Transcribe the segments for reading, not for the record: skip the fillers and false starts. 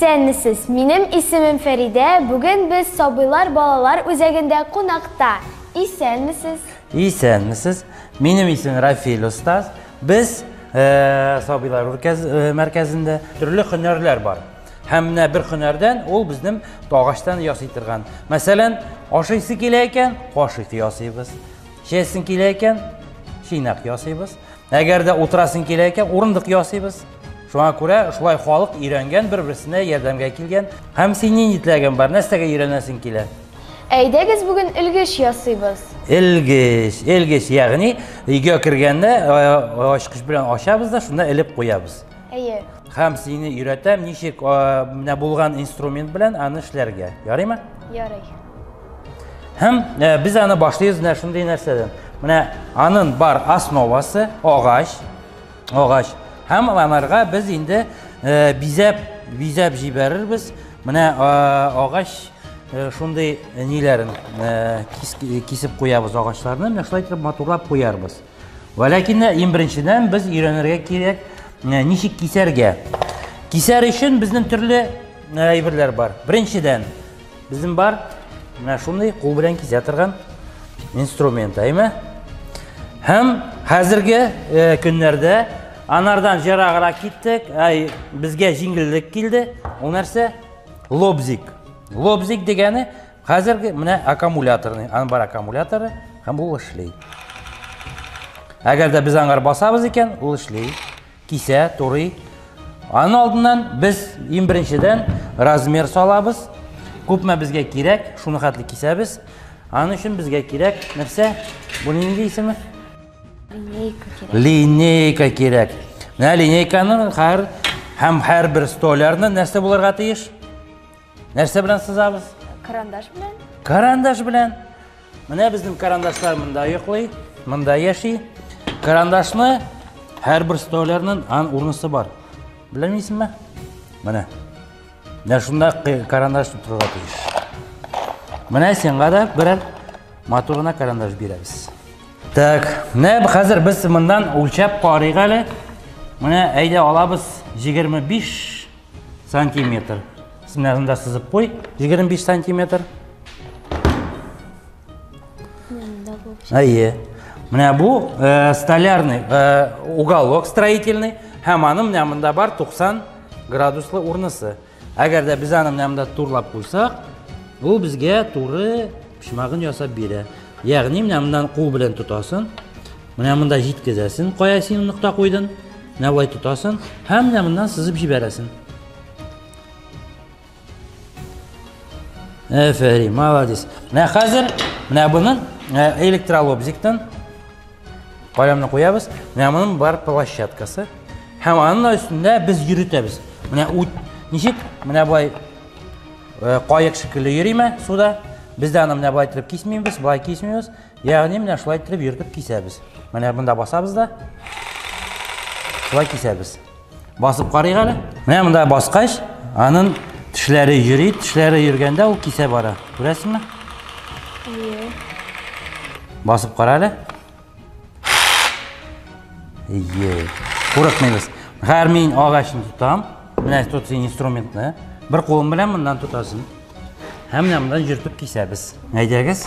Исәнмесез, минем исемем Фәридә. Бүген без Сабыйлар балалар үзәгендә кунакта. Исәнмесез. Исәнмесез. Минем исемем Рафил Остаз. Без Сабыйлар мәркәзендә төрле һөнәрләр бар. Һәм менә бер һөнәрдән ул безнең агачтан ясый торган. Мәсәлән, ашыйсы килә икән, кашык ясыйбыз. Чәсең килә икән, чыйнак ясыйбыз. Әгәр дә утырасың килә икән, урындык ясыйбыз. Шуңа күрә шулай халык өйрәнгән, бер-берсенә ярдәмгә килгән. Һәм син нинди теләгең бар? Нәрсәгә өйрәнәсең килә? Әйдәгез бүген элгеч ясыйбыз. Элгеч, элгеч, ягъни өйгә кергәндә ачкыч белән ачабыз да, шунда элеп куябыз. Әйе. Һәм сине өйрәтәм, ничек менә булган инструмент белән аны эшләргә. Ярыймы? Ярый. Һәм без аны башлыйбыз менә шундый нәрсәдән. Менә аның бар основасы агач. Агач. Һәм анарга без инде бизәп, бизәп җибәрербез. Менә агач шундый ниләрен кисеп куябыз агачларны, менә шулай итеп матурлап куярбыз. Вәләкин иң беренчедән без өйрәнергә кирәк, ничек кисәргә. Кисәр өчен безнең төрле әйберләр бар. Беренчедән, безнең бар менә шундый кул белән кисә торган инструмент, әйме? Һәм хәзерге көннәрдә анардан җыраграк киттек, ай, безгә җиңеллек килде. Ул нәрсә? Лобзик. Лобзик дигәне хәзерге менә аккумуляторный, аның бар аккумуляторы һәм ул эшли. Әгәр дә без аңар басабыз икән, ул эшли. Кисә, турый. Аның алдыннан без иң беренчедән размер салабыз. Күпме безгә кирәк, шуны хәтле кисәбез. Аның өчен безгә кирәк нәрсә? Бу нинди исеме? Линейка кирәк. Линейка кирәк. Менә линейканың һәр һәм һәрбер столярның нәрсә булырга тиеш? Нәрсә белән сызабыз? Карандаш белән. Карандаш белән. Менә безнең карандашлар монда йоклый, монда яши. Карандашны һәрбер столярның ан урынысы бар. Белмисеңме? Менә. Менә шунда карандаш тотырга тиеш. Менә сиңа да берәр матур гына карандаш бирәбез. Так, менә хәзер без моннан үлчәп карыйк әле. Менә әйдә алабыз 25 сантиметр. Менә монда сызып куй, 25 сантиметр. Әйе. Менә бу столярный уголок строительный һәм аның менә монда бар 90 градуслы урнысы. Әгәр дә без аны менә монда турлап куйсак, ул безгә туры почмагын ясап бирә. Ягъни менә моннан кул белән тотасың, менә монда җиткезәсең, кая син нокта куйдың, менә болай тотасың һәм менә моннан сызып җибәрәсең. Әфәрин, молодец. Менә хәзер менә буның электролобзиктан каләмне куябыз. Менә моның бар площадкасы. Һәм аның өстендә без йөритәбез. Менә ут ничек? Менә болай каек шикелле йөриме суда? Без дә аны менә болай итеп кисмибез, болай кисмибез. Ягъни менә шулай итеп йөртеп кисәбез. Менә монда басабыз да шулай кисәбез. Басып карыйк әле. Менә монда баскач, аның тешләре йөри, тешләре йөргәндә ул кисә бара. Күрәсеңме? Әйе. Басып кара әле. Әйе. Курыкмыйбыз. Хәзер мин агачны тотам. Менә тут син инструментны. Бер кулым белән моннан тотасың. Һәм менә моннан йөртеп кисәбез. Әйдәгез.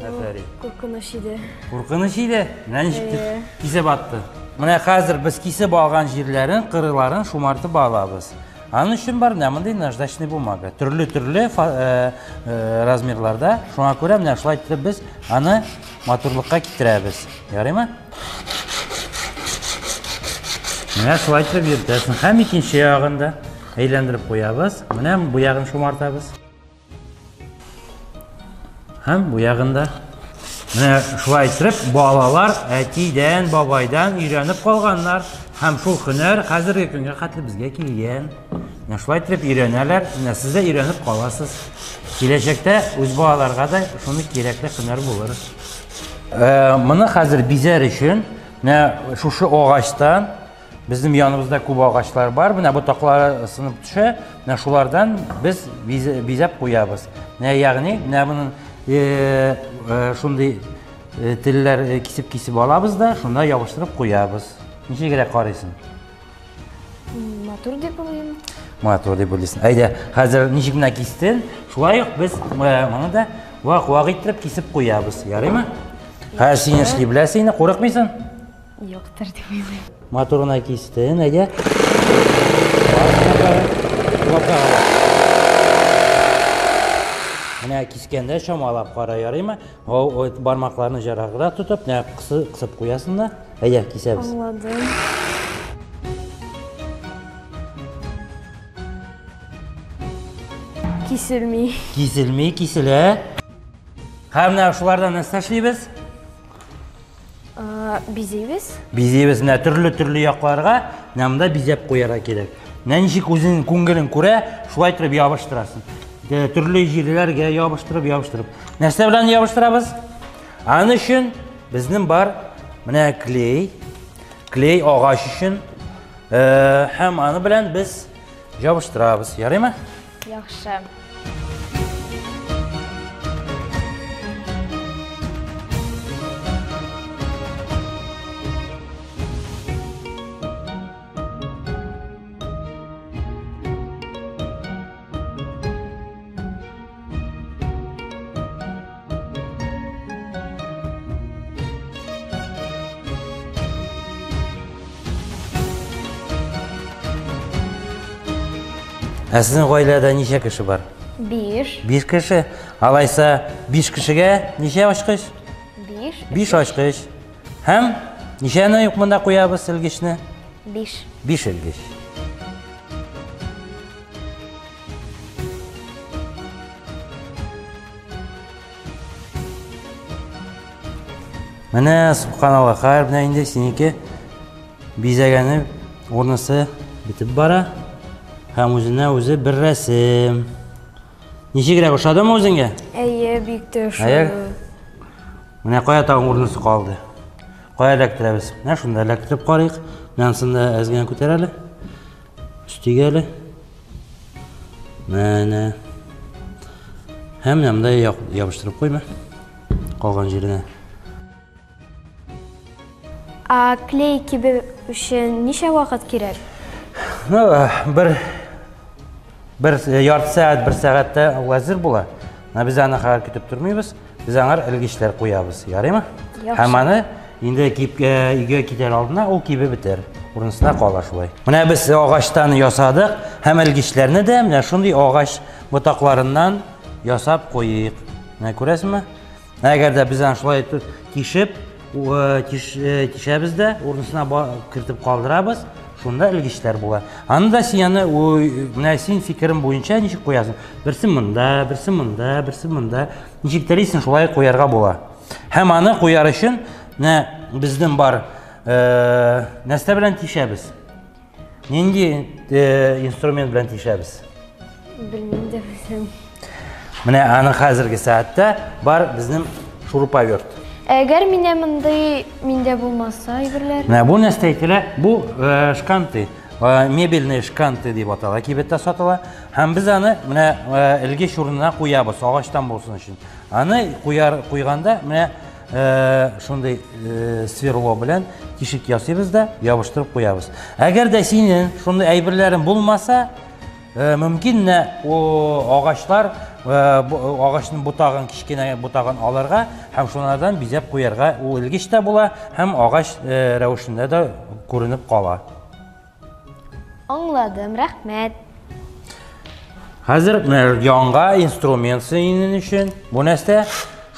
Афәрин. Куркыныч иде. Куркыныч иде. Менә ничек кисеп атты. Менә хәзер без кисеп алган җирләрен, кырыйларын шумартып алабыз. Аның өчен бар менә мондый наждачный бумага. Төрле-төрле размерларда. Шуңа күрә менә шулай итеп без аны матурлыкка китерәбез. Ярыймы? Менә шулай итеп йөртәсең. Һәм икенче ягын да әйләндереп куябыз. Менә бу ягын шумартабыз. Һәм бу ягында. Менә шулай итеп балалар әтидән, бабайдан өйрәнеп калганнар. Һәм шул һөнәр хәзерге көнгә хәтле безгә килгән. Менә шулай итеп өйрәнәләр. Менә сез дә өйрәнеп каласыз. Киләчәктә үз балаларга да шуны кирәкле һөнәр булыр. Моны хәзер бизәр өчен менә шушы агачтан Безнең яныбызда күп агачлар бар. Менә ботаклары сынып төшә. Менә шулардан без бизәп куябыз. Менә ягъни менә моның шундый телләр кисеп-кисеп алабыз да, шунда ябыштырып куябыз. Ничегрәк карыйсың? Матур дип уйлыйм. Матур дип уйлыйсың. Әйдә, хәзер ничек менә кистең, шулай ук без моны да вак-вак иттереп кисеп куябыз. Ярыймы? Хәзер син эшли беләсең инде, курыкмыйсың? Юктыр дип уйлыйм. Матур гына кистең, әйдә. Менә кискәндә чамалап кара, ярыймы? Бармакларны җараграк тотып, менә кысып куясың да. Әйдә, кисәбез. Аңладым. Киселми. Киселми, киселә. Һәм менә шулардан нәрсә эшлибез? Бизибез. Бизибез. Менә төрле-төрле якларга менә монда бизәп куярга кирәк. Менә ничек үзенең күңелен күрә, шулай итеп ябыштырасың. Төрле җирләргә ябыштырып, ябыштырып. Нәрсә белән ябыштырабыз? Аның өчен безнең бар менә клей, клей агач өчен һәм аны белән без ябыштырабыз. Ярыймы? Яхшы. Ә сезнең гаиләдә ничә кеше бар? Биш. Биш кеше. Алайса, биш кешегә ничә ачкыч? Биш. Биш ачкыч. Һәм ничәне юк монда куябыз элгечне? Биш. Биш элгеч. Менә субханалла, хәер, менә инде синеке бизәгәне урнысы бетеп бара. Һәм үзенә үзе бер рәсем. Ничегрәк ошадымы үзеңгә? Әйе, бик тә ошады. Менә кая тагын урнысы калды? Кая эләктерәбез? Менә шунда эләктереп карыйк. Менә анысын да әз генә күтәр әле. Өстик әле. Менә. Һәм менә монда ябыштырып куйма. Калган җиренә. А клей кибе өчен ничә вакыт кирәк? Ну, бер бер ярты сәгать, бер сәгатьтә ул әзер була. Менә без аны хәзер көтеп тормыйбыз. Без аңар элгечләр куябыз. Ярыймы? Һәм аны инде кип өйгә китәр алдына ул кибеп бетәр. Урынысына кала шулай. Менә без агачтан ясадык һәм элгечләрне дә менә шундый агач ботакларыннан ясап куйыйк. Менә күрәсезме? Әгәр дә без аны шулай итеп тишеп, тишәбез дә, урынысына кертеп калдырабыз, шунда элгечләр була. Аны да син аны, менә син фикерем буенча ничек куясың? Берсе монда, берсе монда, берсе монда. Ничек телисең, шулай куярга була. Һәм аны куяр өчен менә безнең бар нәрсә белән тишәбез? Нинди инструмент белән тишәбез? Белмим дә үзем. Менә аны хәзерге сәгатьтә бар безнең шуруповерт. Әгәр минә мондый миндә булмаса әйберләр. Менә бу нәрсә әйтелә? Бу шканты, мебельные шканты дип атала, кибеттә сатыла. Һәм без аны менә элгеч урынына куябыз, агачтан булсын өчен. Аны куяр куйганда менә шундый сверло белән тишек ясыйбыз да ябыштырып куябыз. Әгәр дә синең шундый әйберләрең булмаса, мөмкин менә агачлар, агачның ботагын, кечкенә ботагын алырга һәм шунардан бизәп куярга ул элгеч тә була һәм агач рәвешендә дә күренеп кала. Аңладым, рәхмәт. Хәзер яңа инструмент синең өчен. Бу нәрсә?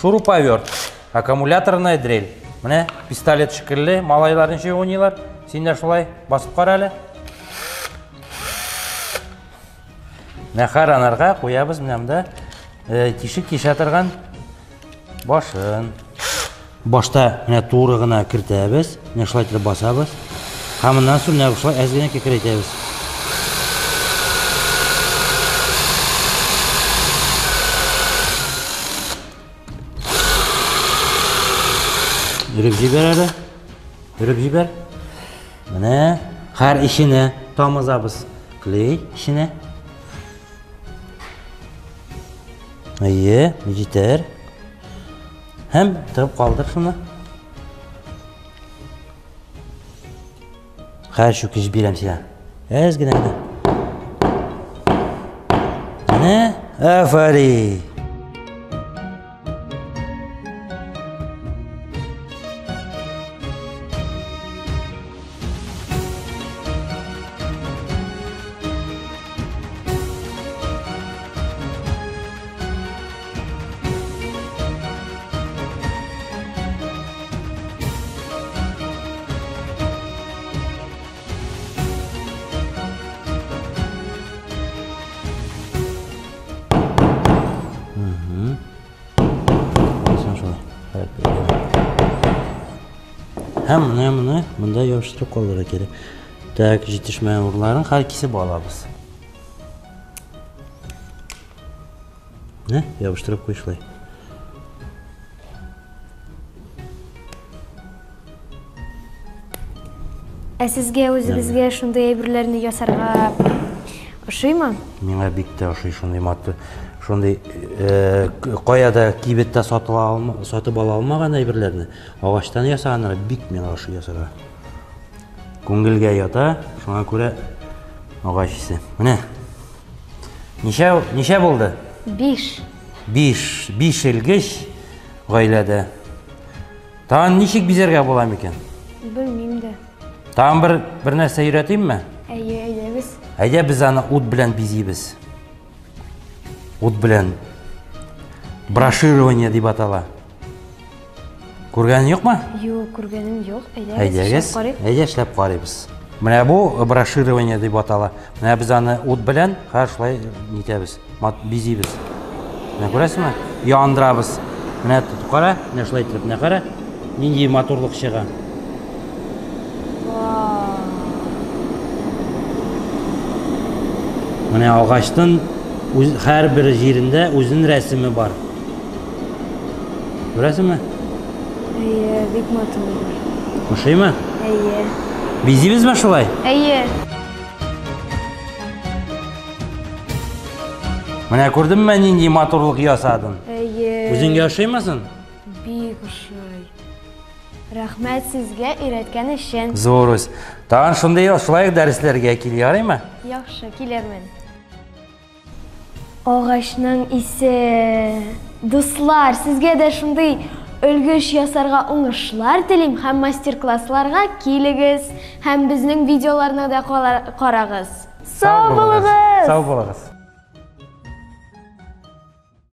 Шуруповерт, аккумуляторная дрель. Менә пистолет шикелле малайлар ничек уйныйлар. Син дә шулай басып кара әле. Менә һәр анарга куябыз менә монда тишек тишә торган башын. Башта менә туры гына кертәбез, менә шулай итеп басабыз. Һәм моннан соң менә шулай әз генә кекерәйтәбез. Өреп җибәр әле. Өреп җибәр. Менә һәр эченә тамызабыз. Клей эченә. Әйе, җитәр. Һәм тыгып калдыр шуны. Хәзер чүкеч бирәм сиңа. Әз генә генә. Менә, афәрин. Һәм менә моны монда ябыштырып калдырырга кирәк. Так, җитешмәгән урыннарын хәзер кисеп алабыз. Менә ябыштырып куй шулай. Ә сезгә үзегезгә шундый әйберләрне ясарга ошыймы? Миңа бик тә ошый шундый матур, шундый э, кая да кибеттә сатыла алма, сатып ала алмаган әйберләрне агачтан ясаганнар бик миңа ошый ясарга. Күңелгә ята, шуңа күрә агач исе. Менә. Ничә, ничә булды? Биш. Биш, биш элгеч гаиләдә. Тагын ничек бизәргә була микән? Белмим дә. Тагын бер бер нәрсә өйрәтимме? Әйе, әйдәгез. Әйдә без аны ут белән бизибез. Ут белән. Броширование дип атала. Күргәнең юкмы? Юк, күргәнем юк. Әйдәгез, Әйдәгез, эшләп карыйк. әйдә эшләп карыйбыз. Менә бу броширование дип атала. Менә без аны ут белән хәзер шулай нитәбез, бизибез. Менә күрәсезме? Яндырабыз. Менә тотып кара, менә шулай итеп, менә кара, нинди матурлык чыга. Менә агачтын үз, һәрбер җирендә үзенең рәсеме бар. Күрәсеңме? Әйе, бик матур. Ошыймы? Әйе. Бизибезме шулай? Әйе. Менә күрдеңме, нинди матурлык ясадым? Әйе. Үзеңгә ошыймы соң? Бик ошый. Рәхмәт сезгә өйрәткән өчен. Зур үз. Тагын шундый шулай ук дәресләргә кил, ярыймы? Яхшы, килермен. Агачның исе. Дуслар, сезгә дә шундый өлгеш ясарга уңышлар телим һәм мастер-классларга килегез һәм безнең видеоларны да карагыз. Сау булыгыз! Сау булыгыз!